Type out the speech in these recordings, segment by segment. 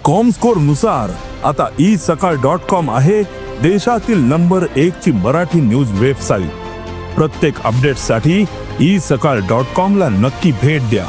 Comscore नुसार आता E सकाळ डॉट कॉम आहे देशातील नंबर एक ची मराठी न्यूज वेबसाईट. प्रत्येक अपडेटसाठी ई सकाळ डॉट कॉम ला नक्की भेट द्या.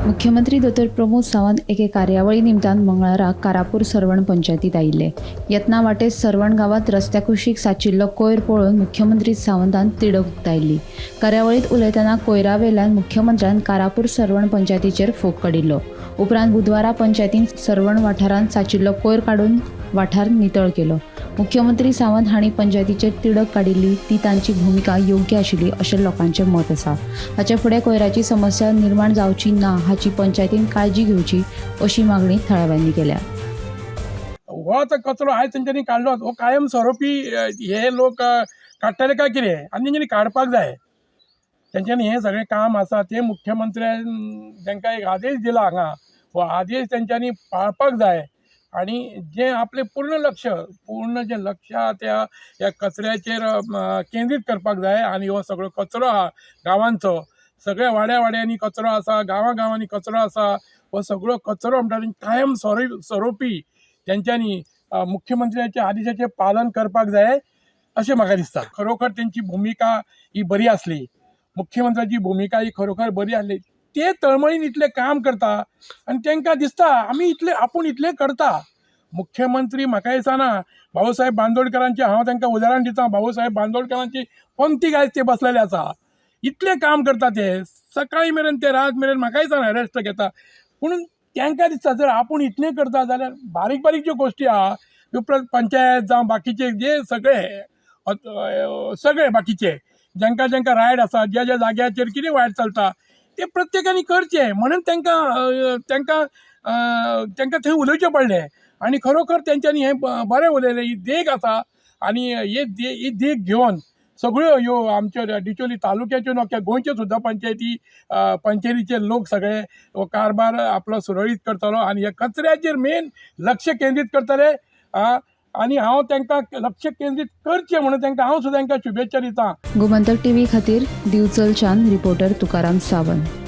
मुख्यमंत्री दोतोर प्रमोद सावंत एके कार्यावळी निमतान मंगळारा कारापूर सर्वण पंचायतीत आयिल्ले. येतना वाटेत सर्वण गांवांत रस्त्या कुशीक सांचिल्लो कोयर पळोवन मुख्यमंत्री सावंतान तिडक उक्तायल्ली. कार्यावळींत उलयतना कोयरा वेल्यान मुख्यमंत्र्यान कारापूर सर्वण पंचायतीचेर फोग काडिल्लो. उपरांत बुधवारा पंचायतीन सर्वण वाठारांत सांचिल्लो कोयर काडून वाठार नितळ केलो. मुख्यमंत्री सावंत हांणी पंचायतीचेर तिडक काडिल्ली ती तांची भुमिका योग्य आशिल्ली अशें लोकांचें मत आसा. हाचे फुडें कोयराची समस्या निर्माण जावची ना हाची पंचायतीन काळजी घेवची अशी मागणी थळाव्यांनी केल्या. हो आतां कचरो आयज तेंच्यांनी काडलो, हो कायम स्वरुपी हे लोक काडटले काय कितें? आनी तेंच्यांनी काडपाक जाय. तेंच्यांनी हें सगळें काम आसा तें मुख्यमंत्र्यान तांकां एक आदेश दिला हांगा, हो आदेश तेंच्यांनी पाळपाक जाय. आनी जें आपलें पूर्ण लक्ष, पूर्ण जें लक्ष आहा त्या ह्या कचऱ्याचेर केंद्रीत करपाक जाय. आनी हो सगळो कचरो आहा गांवांचो, सगळ्या वाड्या वाड्यांनी कचरो आसा, गांवां गांवांनी कचरो आसा, हो सगळो कचरो म्हणटा कायम स्वरुपी तेंच्यांनी मुख्यमंत्र्याच्या आदेशाचें पालन करपाक जाय अशें म्हाका दिसता. खरोखर तेंची भुमिका ही बरी आसली, मुख्यमंत्र्याची भुमिका ही खरोखर बरी आसली. ते तळमळीन इतलें काम करता आनी तांकां दिसता आमी इतलें, आपूण इतलें करता. मुख्यमंत्री म्हाका दिसना, भाऊसाहेब बांदोडकरांचें हांव तांकां उदाहरण दिता, भाऊसाहेब बांदोडकरांची पंक्तीक आयज ते बसलेले आसा. इतलें काम करता ते, सकाळी मेरेन ते रात मेरेन म्हाका दिसना रेस्ट घेता. पूण तांकां दिसता जर आपूण इतलें करता जाल्यार बारीक बारीक ज्यो गोश्टी आहा त्यो पंचायत जावं बाकीचे जे सगळे सगळे बाकीचे जांकां जांकां रायट आसा, ज्या ज्या जाग्याचेर कितें वायट चलता ते प्रत्येकान करचें म्हणून तांकां तांकां तांकां थंय उलोवचें पडलें. आनी खरोखर तेंच्यांनी हें बरें उलयलें. ही देख आसा आनी ही देख घेवन सगळ्यो ह्यो आमच्यो डिचोली तालुक्याच्यो न्हू, गोंयच्यो सुद्दां पंचायती पंचायतीचे लोक सगळे हो कारभार आपलो सुरळीत करतलो आनी ह्या कचऱ्याचेर मेन लक्ष केंद्रीत करतले. आनी हांव तांकां लक्ष केंद्रीत करचें म्हणून तांकां हांव सुद्दां तांकां शुभेच्छा दिता. गोमंतक टीव्ही खातीर दिवचलच्यान रिपोर्टर तुकाराम सावंत.